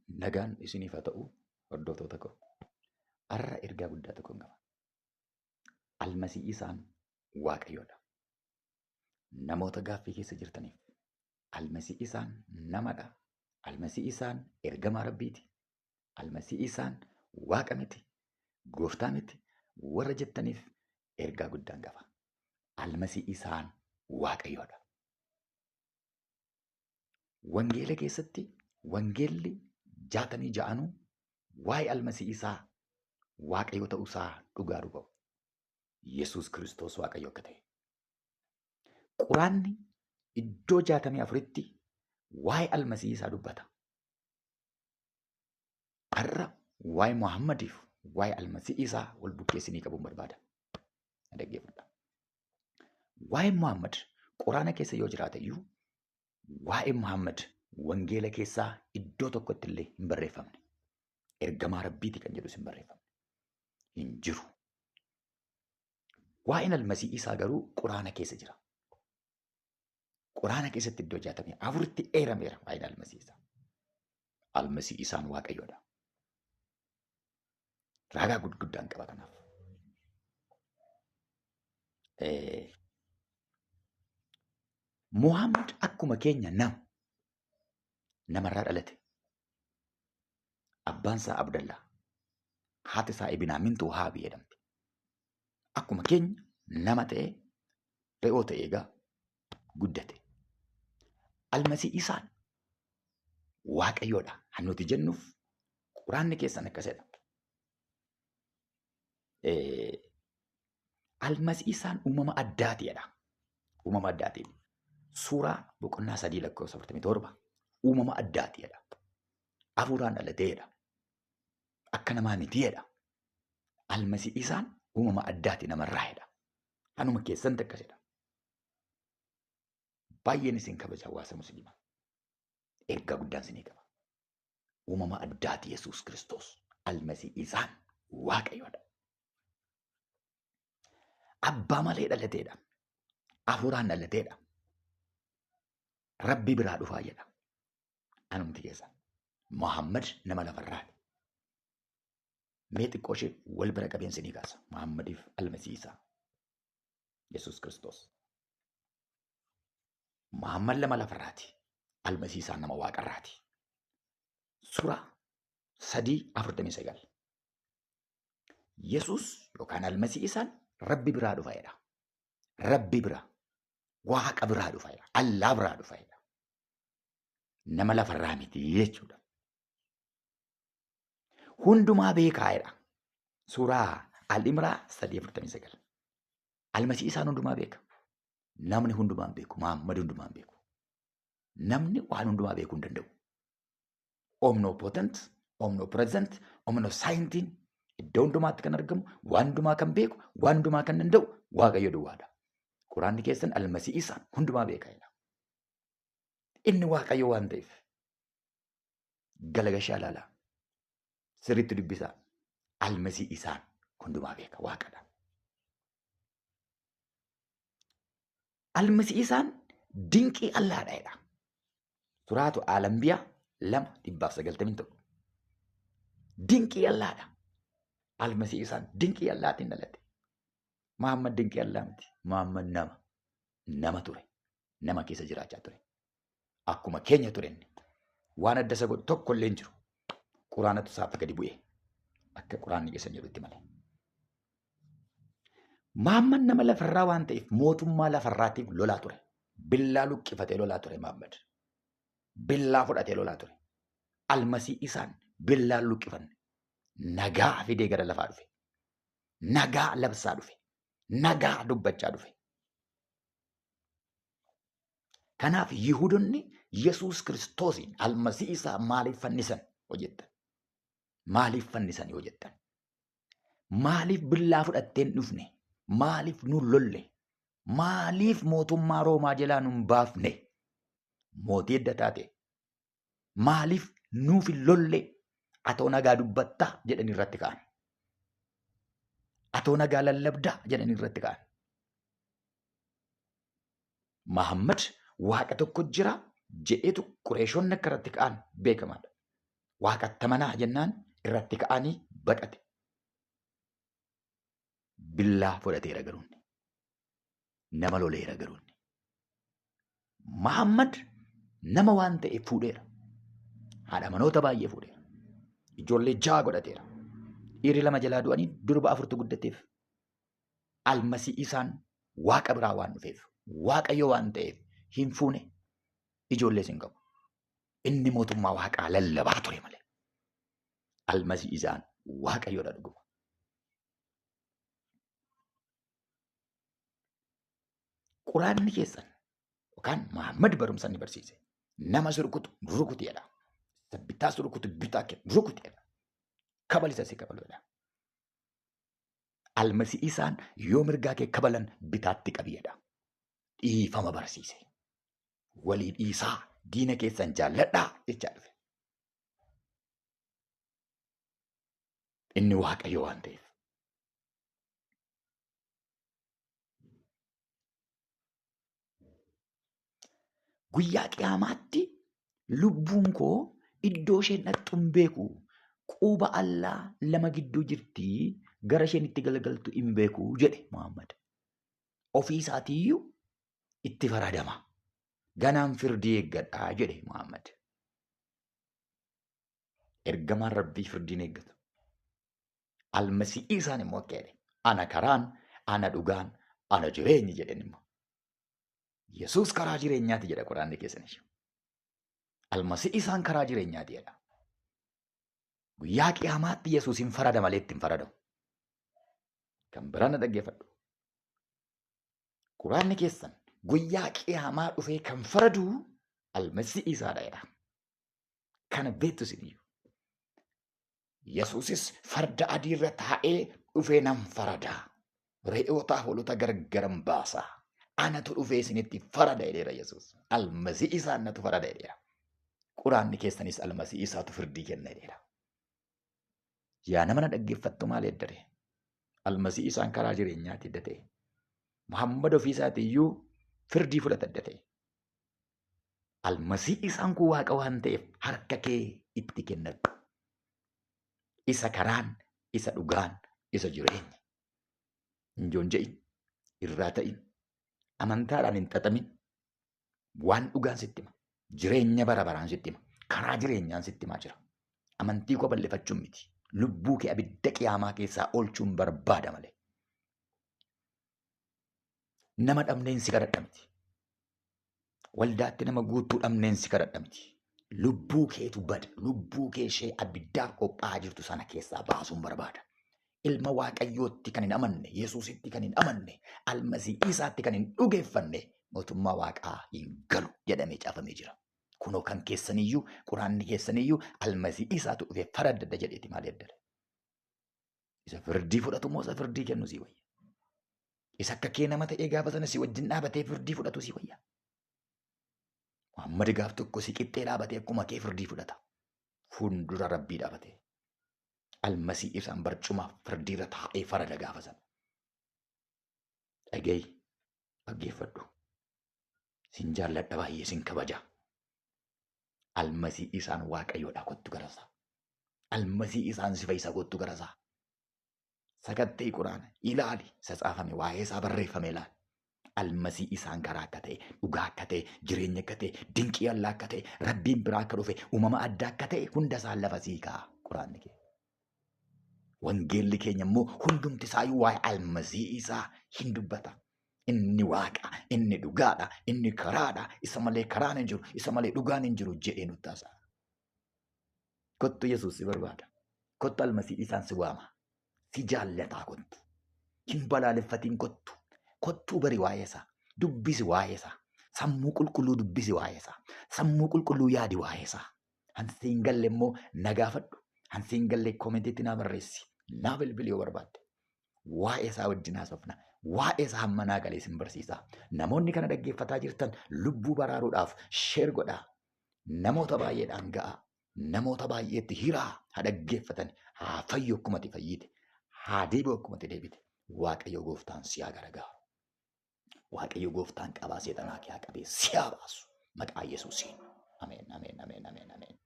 Nagaan isiniif haa ta'u hordoftoota koo. Har'a ergaa guddaa tokkoon qaba. Almasii isaan Waaqayyoodha. Namoota gaaffii keessa jirtaniif almasii isaan namadha. Almasii isaan ergamaa Rabbiiti. Almasii isaan Waaqa miti. Gooftaa miti. Warra jettaniif ergaa guddaan qaba. Almasii isaan Waaqayyoodha. Wangeela keessatti wangeelli 66nuu waa'ee almasii isaa Waaqayyo ta'uusaa dhugaa ba'u. Yesuus Kiristoos Waaqayyo akka ta'e. Quraanni iddoo 64tti waa'ee almasii isaa dubbata. Har'a waa'ee Muhammadiif waa'ee almasii isaa wal bukkeessinii qabuun barbaada. Dhaggeeffadha. Waa'ee Muhammad Quraana keessa yoo jiraate iyyuu waa'ee Muhammad wangeela keessaa iddoo tokkotti illee hin barreeffamne. Ergamaa Rabbiiti kan jedhus hin barreeffamne. Hin jiru. Waa'een almasii isaa garuu Quraana keessa jira. Quraana keessatti iddoo 64tti eerameera waa'een almasii isaa. Almasii isaan Waaqayyoodha. Ragaa gurguddaan qaba kanaaf. Muhammad akkuma keenya nama namarraa dhalate. Abbaan isaa Abdallaa, haati isaa Ibinaamintu Wahaabii jedhamti. Akkuma keenya nama ta'ee re'oo ta'ee egaa guddate. Almasii isaan Waaqayyoodha. Kan nuti jennuuf Quraanni keessan akkasidha. Almasii isaan uumama addaati jedha. Uumama addaati. Suuraa boqonnaa 3 lakkoofsa 47 uumama addaati jedha. Hafuuraan dhalatee jedha. Akka namaa miti jedha. Almasii isaan uumama addaati namarraa jedha. Anuma keessan akkasidha. Baay'een isin kabaja hawaasa musliimaa. Ergaa guddaan isinii qaba. Uumama addaati Yesuus Kiristoos. Almasii isaan Waaqayyoodha. Abbaa malee dhalateedha. Hafuuraan dhalateedha. Rabbi biraa dhufaa jedha. Anumti keessa. Muhammad nama lafarraati. Mee xiqqoo ishee wal bira qabeen isinii kaasa. Muhammadiif almasii isaa. Yesuus Kiristoos. Muhammad nama lafarraati. Almasii isaa nama waaqarraati. Suuraa 3:49. Yesuus yookaan almasii isaan Rabbi biraa dhufa jedha. Rabbi biraa. Waaqa biraa dhufa jedha. Allaa biraa dhufa jedha. Nama lafarraa miti jechuudha. Hundumaa beekaa jedha. Suuraa Al-Imraa 3:49. Almasii isaan hundumaa beeka. Namni hundumaa hin beeku. Muhammad hundumaa hin beeku. Namni waan hundumaa beekuu hin danda'u. Omnipotent, omnipresent, omniscientiin iddoo hundumaatti kan argamu, waan hundumaa kan beeku, waan hundumaa kan danda'u Waaqayyo duwwaadha. Quraanni keessan almasii isaan hundumaa beeka jedha. Inni Waaqayyo waan ta'eef galagashaa ilaalaa. Sirriitti dubbisaa. Almasii isaan hundumaa beeka Waaqadha. Almasii isaan dinqii Allaadha jedha. Suraatu Alambiyaa 2 191. Dinqii Allaadha. Almasii isaan dinqii Allaatiin dhalate. Muhammad dinqii Allaa miti. Muhammad nama. Nama ture. Nama keessa jiraachaa ture. Akkuma keenya ture inni. Waan adda isa godhu tokko illee hin jiru. Quraanatu isaaf gadi bu'e. Akka quraanni keessa jedhutti malee. Muhammad nama lafarraa waan ta'eef mootummaa lafarraatiif lolaa ture. Billaa luqqifatee lolaa ture Muhammad. Billaa fudhatee lolaa ture. Almasii isaan billaa luqqifanne. Nagaa fidee gara lafaa dhufe. Nagaa labsaa dhufe. Nagaa dubbachaa dhufe. Kanaaf Yihudonni Yesuus Kiristoosiin almasii isaa maaliif fannisan hojjettan? Maaliif fannisan yoo jettan? Maaliif billaa fudhattee hin dhufne? Maaliif nu lolle? Maaliif mootummaa Roomaa jalaa nu hin baafne? Mootii edda taate. Maaliif nuuf hin lolle? Atoo nagaa dubbattaa jedhanii irratti ka'an. Atoo nagaa lallabdaa jedhanii irratti ka'an. Mahammad waaqa tokko jira jedheetu Qureeshonni akka irratti ka'an beekamaadha. Waaqatti amanaa jennaan irratti ka'anii baqate. Billaa fudhateera garuu inni. Nama loleera garuu inni. Muhammad nama waan ta'e fuudheera. Haadha manoota baay'ee fuudheera. Ijoollee 6 godhateera. Dhiirri 2 jalaa du'anii durba 4tu guddateef. Almasii isaan waaqa biraa waan dhufeef, waaqayyo waan ta'eef hin fuune, ijoollees hin qabu. Inni mootummaa waaqaa lallabaa ture malee. Almasii isaan waaqayyoodha dhuguma. Quraanni keessan yookaan Muhammad barumsa inni barsiise nama si rukutu rukuti jedha. Isa bitaa si rukutu bitaa kee rukuti jedha. Kabali isa si kabalu jedha. Almasii isaan yoo mirgaa kee kabalan bitaatti qabi jedha. Dhiifama barsiise. Walii dhiisaa diina keessan jaalladhaa jechaa dhufe. Inni Waaqayyo waan ta'eef. Guyyaa qiyaamaatti lubbuun koo iddoo isheen dhaqxu hin beeku. Quba Allaa lama gidduu jirti gara isheen itti galagaltu hin beeku jedhe Muhammad. Ofii isaatiiyyuu itti faradama. Ganaan firdii eeggadha jedhe Muhammad. Ergamaan Rabbii firdiin eeggatu. Almasii isaan immoo akka jedhe ana karaan, ana dhugaan, ana jireenyi jedhen immoo. Yesuus karaa jireenyaati jedha quraanni keessan iyyuu. Almasii isaan karaa jireenyaati jedha. Guyyaa qiyaamaatti Yesuus hin farada malee itti hin faradamu. Kan biraa na dhaggeeffadhu. Quraanni keessan guyyaa qiyaamaa dhufee kan faradu almasii isaadha jedha. Kana beektu isin iyyuu. Yesuusis farda adii irra taa'ee dhufee nan farada. Re'ootaa hoolota gargaran baasa. Anatu dhufee isinitti farada jedheera Yesuus. Almasii isaa natu farada jedheera. Quraanni keessanis almasii isaatu firdii kenna jedheera. Yaa nama na dhaggeeffattu maal eddare? Almasii isaan karaa jireenyaati edda ta'e. Muhammad ofii isaati iyyuu firdii fudhata edda ta'e. Almasii isaan kun waaqa waan ta'eef harka kee itti kennadhu. Isa karaan, isa dhugaan, isa jireenya. Hin joonja'in, irraa ta'in, amantaadhaan hin xaxamin. Waan dhugaan sitti hima. Jireenya bara baraan sitti hima. Karaa jireenyaan sitti himaa jira. Amantii koo bal'ifachuun miti. Lubbuu kee abidda qiyaamaa keessaa oolchuun barbaada malee. Nama dhabneen si kadhadha miti. Waldaatti nama guutuu dhabneen si kadhadha miti. Lubbuu keetu bada. Lubbuu kee ishee abiddaaf qophaa'aa jirtu sana keessaa baasuun barbaada. Ilma Waaqayyootti kan hin amanne, Yesuusitti kan hin amanne, Almasii Isaatti kan hin dhugeeffanne mootummaa Waaqaa hin galu jedhamee caafamee jira. Kunoo kan keessaniyyuu, quraanni keessaniyyuu Almasii Isaatu dhufee faraddadda jedheeti maal yaddare? Isa firdii fudhatu moo isa firdii kennu sii wayya? Isa akka kee nama ta'ee gaafa sana si wajjin dhaabatee firdii fudhatu sii wayya? Muhammad gaaf tokko si qixxee dhaabatee akkuma kee firdii fudhata. Fuuldura Rabbii dhaabatee. Almasii isaan barcuma firdiirra taa'ee farada gaafa sana. Dhaga'i, dhaggeeffadhu. Sin jaalladha baay'ee sin kabaja. Almasii isaan waaqayyoodha kottu garasaa. Almasii isaan sifa isa kottu garasaa. Sakatta'ii quraana ilaali isa caafame waa'ee isaa barreeffame ilaali. Almasii isaan karaa akka ta'e, dhugaa akka ta'e, jireenya akka ta'e, dinqii Allaa akka ta'e, rabbiin biraa akka dhufe, uumama addaa akka ta'e hunda isaa lafa sii kaa'a quraanni kee. Wangeelli keenya immoo hundumti isaayyuu waa'ee almasii isaa hin dubbata. Inni waaqa, inni dhugaadha, inni karaadha, isa malee karaan hin jiru, isa malee dhugaan hin jiru jedhee nutti haasa'a. Kottu Yesuus si barbaada. Kottu almasii isaan si waama. Si jaallataa kottu. Hin balaaleffatiin kottu. Kottuu bari waa'ee isaa. Dubbisi waa'ee isaa. Sammuu qulqulluu dubbisi waa'ee isaa. Sammuu qulqulluu yaadi waa'ee isaa. Hansi hin galle immoo na gaafadhu. Hansi hin galle koomentiitti naa barreessi. Naa bilbili yoo barbaadde. Waa'ee isaa wajjin haasofna. Waa'ee isaa hamma naa galee sin barsiisa. Namoonni kana dhaggeeffataa jirtan lubbuu baraaruudhaaf sheer godhaa. Namoota baay'eedhaan ga'aa. Namoota baay'eetti hiraa haa dhaggeeffatan. Haa fayyu akkuma ati fayyite. Haa deebi'u akkuma ati deebite. Waaqayyo gooftaan si haa gargaaru. Waaqayyo gooftaan qabaa seexanaa kee haa qabee si haa baasu. Maqaa Yesuusiin. Ameen, ameen, ameen, ameen, ameen.